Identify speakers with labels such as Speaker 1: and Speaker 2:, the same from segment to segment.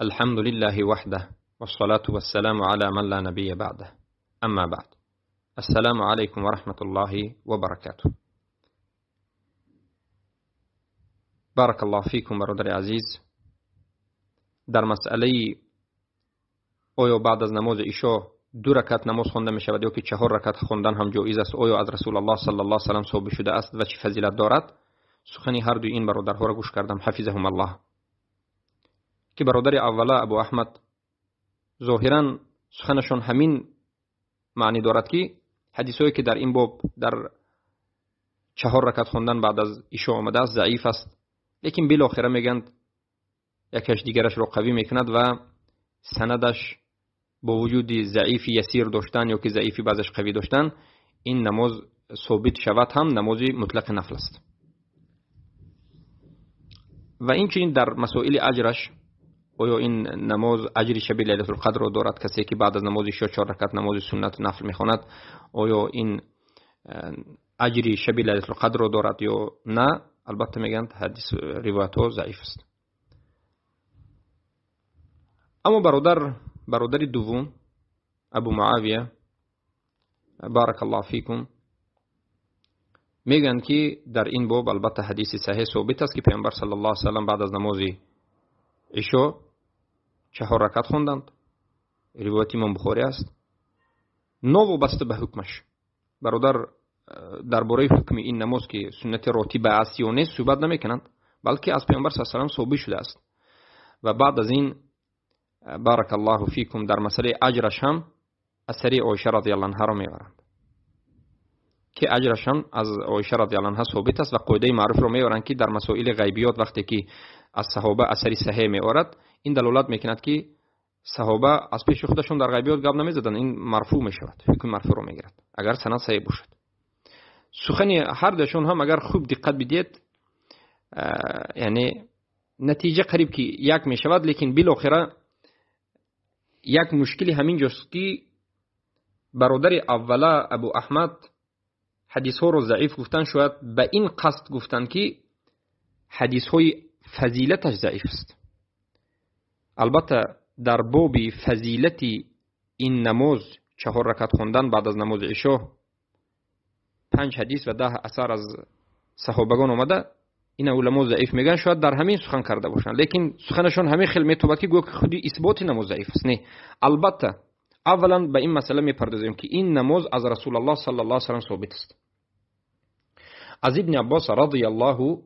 Speaker 1: الحمد لله وحده والصلاة والسلام على من لا نبي بعده أما بعد السلام عليكم ورحمة الله وبركاته. بارك الله فيكم برادر عزیز. در مسئله آیا بعد از نماز عشاء دو رکعت نماز خوانده می شود یا که 4 رکعت خواندن هم جایز است، آیا از رسول الله صلی الله علیه و سلم ثابت شده است و چه فضیلت دارد؟ سخن هر دو این برادرها را گوش کردم، حفظهم الله، که برادر اوله ابو احمد ظاهرا سخنشان همین معنی دارد که حدیثایی که در این باب در 4 رکعت خواندن بعد از عشاء آمده است ضعیف است، لیکن بالاخره میگند یکش دیگرش را قوی میکند و سندش با وجود ضعیف یسیر داشتن یا که ضعیفی بعضش قوی داشتن، این نماز ثابت شود هم نماز مطلق نفل است. و این چنین در مسائل اجرش، آیا این نماز اجر شب لیلة القدر را دارد؟ کسی که بعد از نماز عشاء 4 رکعت نماز سنت نفل میخواند، آیا این اجر شب لیلة القدر را دارد یا نه؟ البته میگند حدیث روایت ها ضعیف است. اما برادر دوم ابو معاویه بارک الله فیکم میگن که در این باب البته حدیث صحیح ثابت است که پیامبر صلی الله علیه و سلم بعد از نماز عشاء 4 رکعت خواندند. روایت امام بخاری است. نوابسته به حکمش، برادر درباره حکم این نماز که سنت راتبه است یا نیست صحبت نمیکنند، بلکه از پیامبر صلی الله علیه و سلم ثابت شده است. و بعد از این بارک الله فیکم در مسئله اجرش هم اثر عایشه رضی الله عنها را میآورند که اجرش هم از عایشه رضی الله عنها ثابت است و قاعده معروف را میآورند که در مسائل غیبیات وقتی که از صحابه اثر صحیح میآورد، این دلالت میکند که صحابه از پیش خودشون در غیبیات گپ نمیزدند، این مرفوع میشود، حکم مرفوع را میگیرد اگر سند صحیح باشد. سخن هر دوشون هم اگر خوب دقت بدید، یعنی نتیجه قریب که یک میشود، لیکن بالاخره یک مشکلی همین جاست که برادر اوله ابو احمد حدیث ها رو ضعیف گفتن، شاید به این قصد گفتن که حدیث های فضیلتش ضعیف است. البته در باب فضیلت این نماز 4 رکعت خواندن بعد از نماز عشاء 5 حدیث و 10 اثر از صحابگان آمده، این علما ضعیف میگن، شاید در همین سخن کرده باشند، لیکن سخنشون همین خیلی میتوبد که گویا که خودی اثبات نماز ضعیف است. نه، البته اولا به این مسئله میپردازیم که این نماز از رسول الله صلی الله علیه و سلم ثابت است. از ابن عباس رضی الله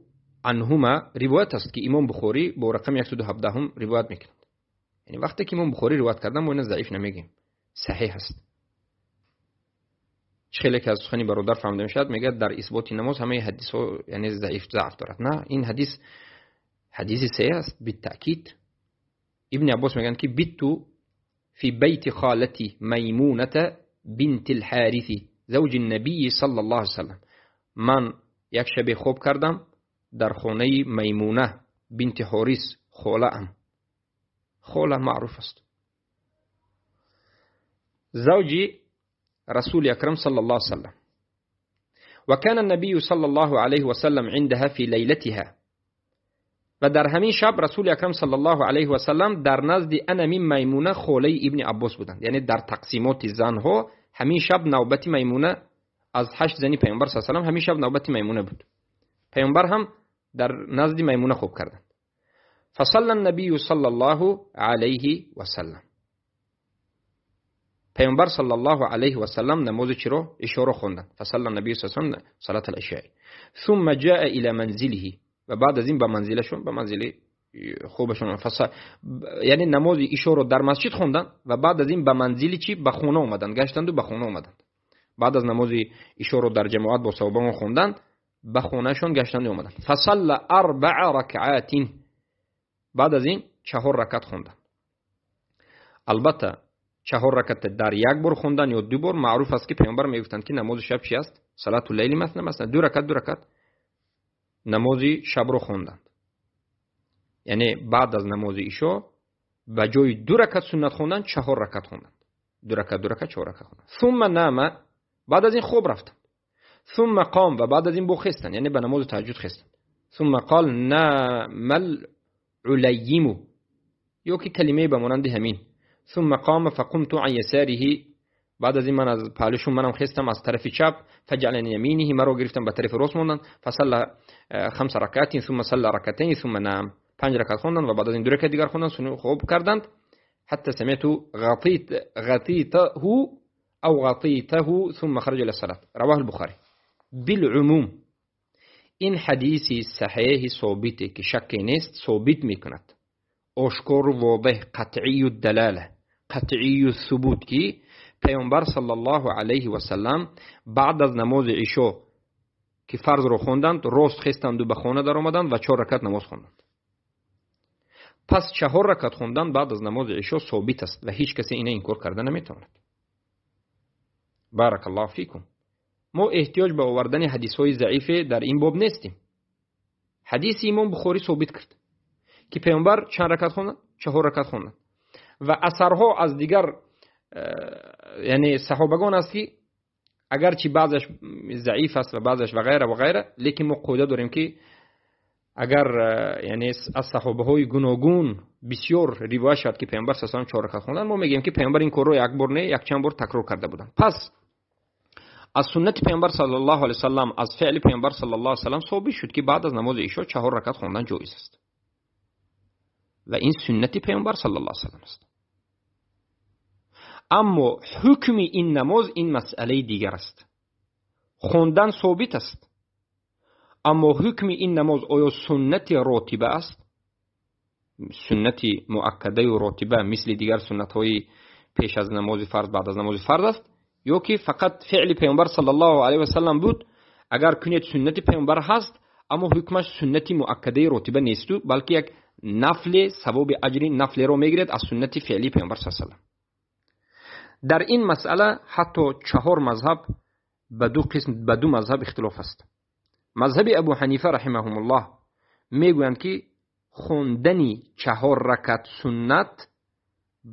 Speaker 1: عنهما روایت است که امام بخاری با رقم 117 هم روایت میکند. یعنی وقتی که امام بخاری روایت کردن ما اینو ضعیف نمیگیم، صحیح است. خیلی که از سخنی برادر فهمیده میشد میگه در اثبات نماز همه حدیث ها یعنی ضعیف ضعف دارد. نه، این حدیث حدیث صحیح است بالتاکید. ابن عباس میگن که بیت فی بیت خالتی میمونه بنت الحارث زوج النبی صلی الله علیه وسلم، من یک شب خوب کردم در خانه میمونه بنت حارث خاله ام، خاله معروف است، زوجی رسول أكرم صلى الله عليه وسلم. وكان النبي صلى الله عليه وسلم عندها في ليلتها، و در همین شب رسول اکرم صلی الله علیه و سلم در نزد انمی میمونه خاله ابن عباس بودند. یعنی در تقسیمات زنها همین شب نوبت میمونه از 8 زنی پیامبر صلی الله علیه و سلم همین شب نوبت میمونه بود. پیامبر هم در نزد میمونه خوب کردند. فصلى النبي صلى الله علیه و سلم، پیامبر صلی الله علیه و سلم نماز چی رو؟ عشاء رو خواندند. فصلى النبي صلی الله علیه و سلم صلاة العشاء ثم جاء الى منزله، و بعد از این به منزلشون، به منزل خوبشون یعنی نماز عشاء رو در مسجد خوندن و بعد از این به منزل چی؟ به خونه اومدن، گشتند و به خونه اومدند. بعد از نماز عشاء رو در جماعت با صحابه خوندن، به خونهشون گشتند و اومدن. فصلى 4 رکعات، بعد از این 4 رکعت خوندن. البته 4 رکعت در یک بار خوندن یا 2 بار معروف است که پیامبر میگفتند که نماز شب چی است؟ صلات اللیل مثلا مثلا 2 رکعت 2 رکعت نماز شب رو خوندند. یعنی بعد از نماز عشاء به جای 2 رکعت سنت خوندن 4 رکعت خوندند. 2 رکعت 2 رکعت 4 رکعت خوندند. ثم نام، بعد از این خوب رفتند. ثم قام، و بعد از این بخستند، یعنی به نماز تهجد خستند. ثم قال نام العلیم، ё ки калимае ба монанди ҳамин. ثم قام فقمت عن يساره, بعد از این من از پهلوشون منم خستم از طرف چپ. فجعل عن يمينه, مرا گرفتم به طرف راست موندن. فصلى خمس ركعات ثم صلى ركعتين ثم نام. پنج رکعت خوندن و بعد از این دو رکعت دیگر خوندن, خوب کردند. حتى سمعت غطيت غطيته أو غطيته ثم خرج إلى الصلاة. رواه البخاري. بالعموم این حدیث صحیح ثابته که شکی نیست, ثابت میکند آشکار و واضح, قطعی الدلاله, قطعی الثبوت, که پیامبر صلی الله علیه و سلم بعد از نماز عشا که فرض رو خوندند, راست خستند و به خانه در آمدند و چهار رکعت نماز خوندند. پس چهار رکعت خوندن بعد از نماز عشا ثابت است و هیچ کسی اینه انکار کرده نمیتواند. بارک الله فیکم. ما احتیاج به آوردن حدیث های ضعیف در این باب نیستیم. حدیث امام بخاری ثابت کرد که پیامبر چند رکعت خوندن؟ چهار رکعت خوندن. و اثرها از دیگر یعنی صحابگان است که اگرچه بعضش ضعیف است و بعضش و غیره و غیره, لیکن ما قاعده داریم که اگر یعنی از صحابه های گوناگون بسیار روایت شد که پیامبر صلی الله علیه و چهار رکعت خوندن, ما میگیم که پیامبر این کار رو یک بار نه, یک چند بار تکرار کرده بودن. پس از سنت پیامبر صلی الله علیه و سلم, از فعل پیامبر صلی الله علیه و سلم ثابت شد که بعد از نماز عشا چهار رکعت خوندن جایز است و این سنت پیامبر صلی الله علیه و سلم است. اما حکم این نماز, این مسئله دیگر است. خوندن ثابت است, اما حکم این نماز آیا سنت راتبه است, سنت مؤکده و راتبه مثل دیگر سنت های پیش از نماز فرض, بعد از نماز فرض است, یا که فقط فعل پیامبر صلی الله علیه و سلم بود؟ اگر کنید سنت پیامبر هست, اما حکمش سنت مؤکده راتبه نیست, بلکه یک نفل, ثواب اجر نفل رو میگیرد از سنت فعلی پیامبر صلی الله علیه و سلم. در این مسئله حتی چهار مذهب به دو قسم, به دو مذهب اختلاف است. مذهب ابو حنیفه رحمهم الله میگویند که خوندنی چهار رکعت سنت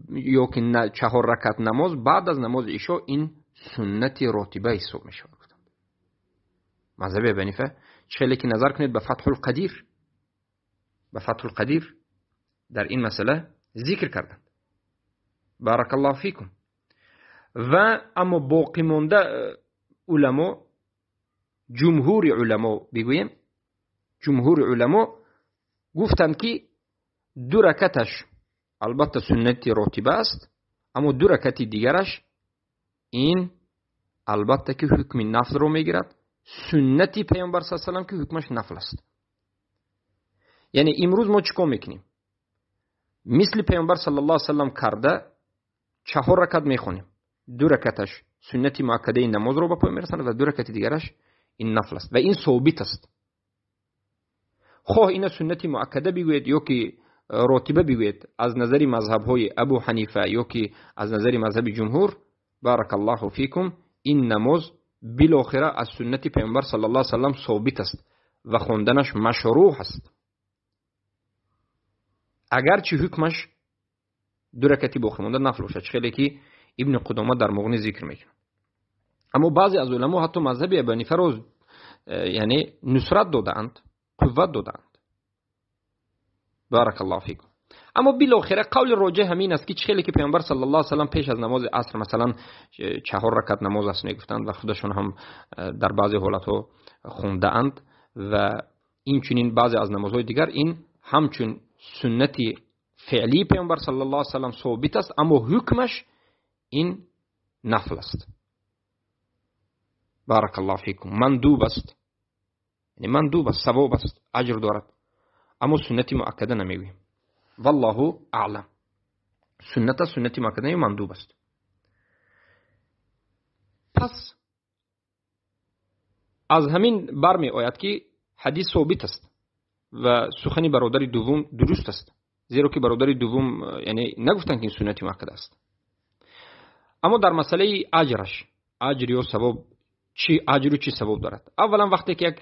Speaker 1: یا که چهار رکعت نماز بعد از نماز عشا, این سنت راتبه حساب می شود. مذهب ابو حنیفه خیلی که نظر کنید به فتح القدیر, به فتح القدیر در این مسئله ذکر کردند. بارک الله فیکم. و اما باقی مانده علما, جمهور علما بگوییم, جمهور علما گفتند که دو رکعتش البته سنت راتبه است, اما دو رکعت دیگرش این البته که حکم نفل رو میگیرد, سنت پیامبر صلی الله علیه و که حکمش نفل است. یعنی امروز ما چیکار میکنیم؟ مثل پیامبر صلی الله علیه و سلم کرده, چهار رکعت میخونیم. دو رکعتش سنت مؤکده نماز رو به پای میرساند و دو رکعت دیگرش این نفل است و این ثابت است. خواه این سنت مؤکده بگوید یا که راتبه بگوید, از نظر مذهب های ابو حنیفه یا که از نظر مذهب جمهور, بارک الله فیکم, این نماز بالاخره از سنت پیامبر صلی الله علیه و سلم ثابت است و خواندنش مشروع است, اگرچه حکمش دو رکعتی باقی مونده نفل باشد, خیلی که ابن قدامه در مغنی ذکر میکنه. اما بعضی از علما حتی مذهب ابو حنیفه رو یعنی نصرت دادند, قوت دادند. بارک الله فیکم. اما بالاخره قول راجح همین است که خیلی که پیامبر صلی الله علیه و سلم پیش از نماز عصر مثلا چهار رکعت نماز است میگفتند و خودشون هم در بعضی حالتها خونده اند و این چنین بعضی از نمازهای دیگر, این همچون سنت فعلی پیامبر صلی الله علیه و سلم ثابت است, اما حکمش این نفل است. بارک الله فیکم. مندوب است, یعنی مندوب است, ثواب است, اجر دارد, اما سنت مؤکده نمیگوییم. والله اعلم. سنت, سنت مؤکده مندوب است. پس از همین برمی آید که حدیث ثابت است و سخنی برادر دوم درست است, زیرا که برادر دوم یعنی نگفتند که این سنت مؤکده است. اما در مسئله اجرش, اجر یا ثواب, چی اجر و چی ثواب دارد؟ اولا وقتی که یک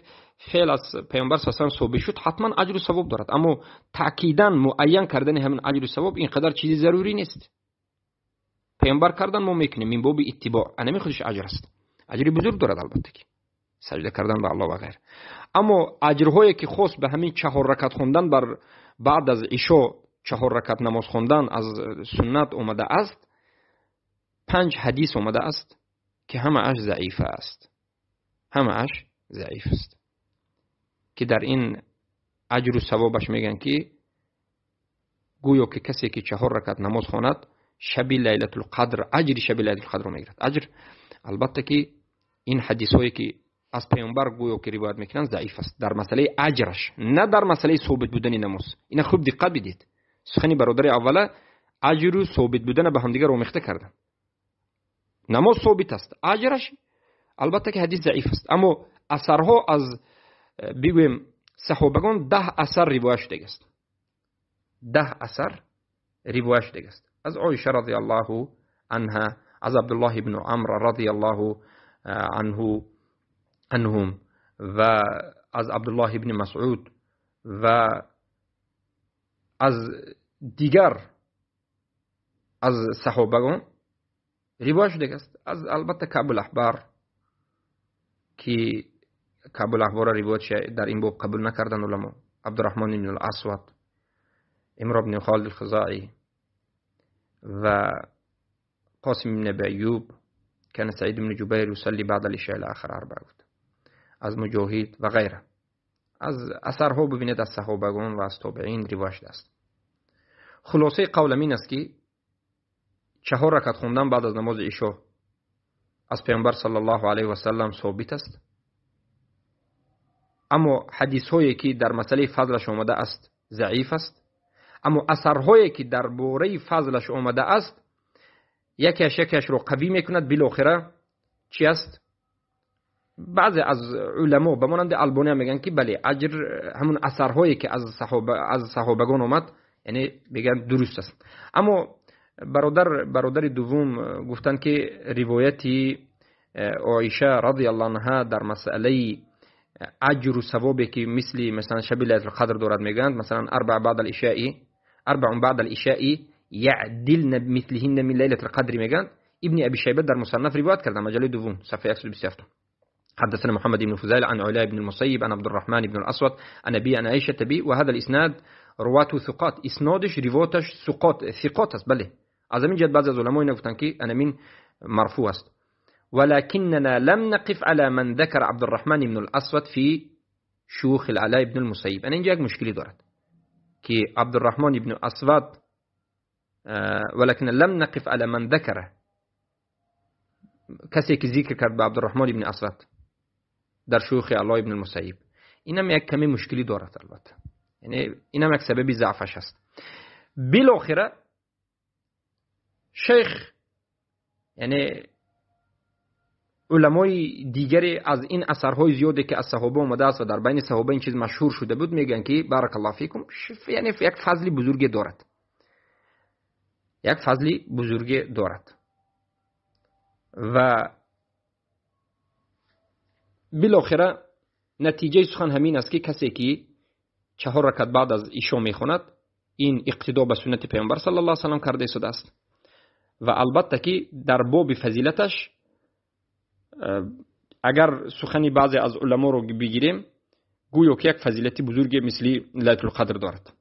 Speaker 1: فعل از پیامبر صلی الله علیه و ثابت شد, حتما اجر و ثواب دارد, اما تاکیدا معین کردن همین اجر و ثواب اینقدر چیزی ضروری نیست. پیامبر کردن, ما میکنیم, من باب اتباع, انمی خودش اجر است, اجر بزرگ دارد البته که سجده کردن به الله و غیر. اما اجرهایی که خاص به همین چهار رکعت خوندن بر بعد از عشا чаҳор ракат намоз хондан аз суннат омада аст, 5 ҳадис омада аст ки ҳамааш заиф аст, ҳамааш заиф аст, ки дар ин аҷру савобаш мегӯянд ки гӯё ки касе ки 4 ракат намоз хонад шаби Лайлатул-Қадр, аҷри шаби Лайлатул-Қадрро мегирад. Аҷр албатта ки ин ҳадисҳое ки аз паёмбар гӯё ки ривоят мекунанд заиф аст дар масъалаи аҷраш, на дар масъалаи собит будани намоз. Ина хуб диққат бидед, сухани бародари аввала аҷру собит будана ба ҳамдигар омехта карданд. Намоз собит аст, аҷраш албатта ки ҳадис заиф аст, аммо асарҳо аз бигӯем саҳобагон 10 асар ривоят шудааст, 10 асар ривоят шудааст аз Оиша радиаллоҳу анҳа, аз Абдуллоҳ ибн Амр радиаллоҳу анҳум ва аз Абдуллоҳ ибн Масъуд ва аз дигар аз саҳобагон ривоят шудааст. Аз албатта Каъб ал-Аҳбар ки Каъб ал-Аҳбарро ривоятш дар ин боб қабул накарданд уламо, Абдурраҳмон ибн ал-Асвад, Имр ибн Холид ал-Хузоӣ ва Қосим ибн Аби Айюб, кана Саид ибн Ҷубайр юсалли баъда ал-ишои ила охир арбаъ гуфт, аз Муҷоҳид ва ғайра. Аз асарҳо бибинед, аз саҳобагон ва аз тобеин ривоят шудааст. Хулосаи қавлам ин аст ки 4 ракат хондан баъд аз намози ишо аз паёмбар саллаллоҳу алайҳи васаллам собит аст, аммо ҳадисҳое ки дар масъалаи фазлаш омада аст заиф аст, аммо асарҳое ки дар бораи фазлаш омада аст якеаш якеашро қавӣ мекунад. Билохира чи аст? Баъзе аз уламо ба монанди Албония мегӯянд ки бале, аҷр ҳамун асарҳое ки аз саҳобагон омад, яъне мегӯянд дуруст аст. Аммо бародари дуввум гуфтанд ки ривояти Оиша радиаллоҳу анҳа дар масъалаи аҷру савобе ки мисли масалан шаби Лайлатул-Қадр дорад мегӯянд, масалан арбаъ баъд ал-ишаи, арбаъун баъд ал-ишаи яъдилна мислиҳинна мин Лайлатул-Қадр мегӯянд. Ибни Аби Шайба дар Мусаннаф ривоят карда, маҷаллаи дуввум, сафҳаи 127. حدثنا محمد بن فزيل عن علاء بن المسيب عن عبد الرحمن بن الأسود عن أبي عن عائشة بي، وهذا الإسناد رواته ثقات، إسنادش رواتش ثقات است. بله، از همین جهت بعضی از علمای نگفتن که انا من مرفوع است. ولكننا لم نقف على من ذكر عبد الرحمن بن الأسود في شيوخ العلاء بن المسيب. انا اینجا یک مشکلی دارد که عبد الرحمن بن الأسود ولكن لم نقف على من ذكره، کسی که ذکر کرد به عبدالرحمن بن اسود در شیوخ علاء بن المسیب، اینم یک کمی مشکلی دارد البته، یعنی اینم یک سببی ضعفش است. بالاخره شیخ یعنی علمای دیگری از این اثرهای زیادی که از صحابه آمده است و در بین صحابه این چیز مشهور شده بود میگن که بارک الله فیکم، یعنی یک فضل بزرگی دارد، یک فضل بزرگی دارد. و بالاخره نتیجه سخن همین است که کسی که 4 رکعت بعد از عشا میخواند این اقتدا به سنت پیامبر صلی الله علیه و سلم کرده شده است و البته که در باب فضیلتش اگر سخنی بعضی از علما رو بگیریم گویا که یک فضیلت بزرگ مثل لیلة القدر دارد.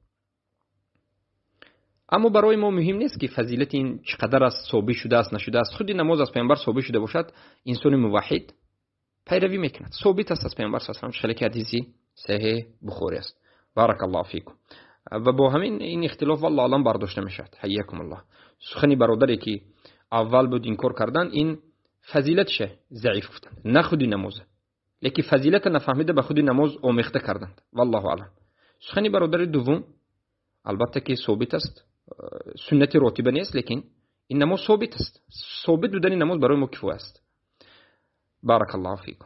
Speaker 1: اما برای ما مهم نیست که فضیلت این چقدر است، ثابت شده است نشده است. خود نماز از پیامبر ثابت شده باشد انسان موحد پیروی میکند، ثابت است از پیامبر صلی الله علیه و سلم، که حدیثی صحیح بخاری است. بارک الله فیکم. و با همین این اختلاف والله اعلم برداشته میشد. حیاکم الله. سخنی برادری که اول بود این کار کردن این فضیلتش ضعیف گفتند، نه خودی نماز، لیکن فضیلت نفهمیده به خودی نماز آمیخته کردند. والله اعلم. سخنی برادر دوم البته که ثابت است، سنت راتبه نیست، لیکن این نماز ثابت است. ثابت بودن نماز برای ما کفایه است. بارک الله فیکم.